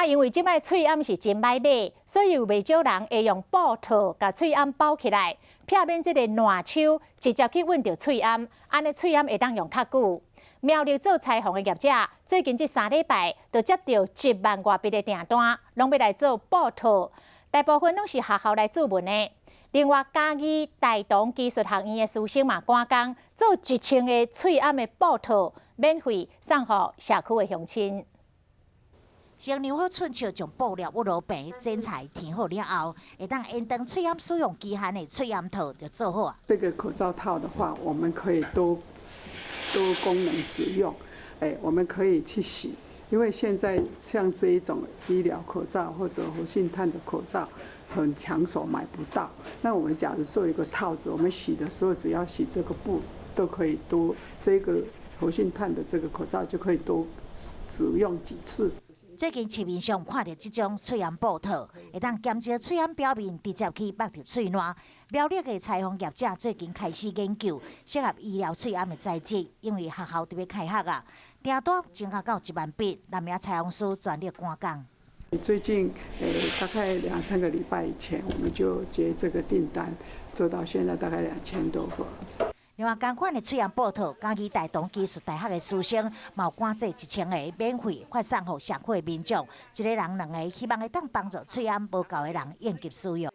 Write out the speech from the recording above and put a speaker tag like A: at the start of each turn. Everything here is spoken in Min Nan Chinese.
A: 因為這擺喙罨是真歹買，所以有袂少人會用布套共喙罨包起來，避免這個爛手直接去聞著喙罨，按呢喙罨會當用較久。苗栗做裁縫的業者，最近這3禮拜就接著1萬外筆的訂單，攏欲來做布套，大部分攏是學校來注文的。另外，嘉義大同技術學院的師生嘛趕工做1000個喙罨的布套，免費送予社區的鄉親。
B: 先量好寸尺，將布料挖落平剪裁貼好了後，會當延長喙罨使用期限的喙罨套就做好啊。
C: 這個口罩套的話，我們可以多多功能使用。哎，我們可以去洗，因為現在像這一種醫療口罩或者活性炭的口罩，很搶手，買不到。那我們假如做一個套子，我們洗的時候只要洗這個布，都可以多這個活性炭的這個口罩就可以多使用幾次。
B: 最近市面上看著這種喙罨布套，會當減少喙罨表面直接去縛著喙瀾。苗栗的裁縫業者最近開始研究適合醫療喙罨的材質，因為學校著欲開學啊，訂單增加到1萬筆，南苗裁縫師全力趕工。
C: 最近，大概兩三個禮拜以前，我們就接這個訂單，做到現在大概2000多個。
B: 另外，仝款的喙罨布套，嘉義大同技術大學的師生嘛有趕製1000個，免費發送予社區的民眾，一個人兩個，希望會當幫助喙罨無夠的人應急使用。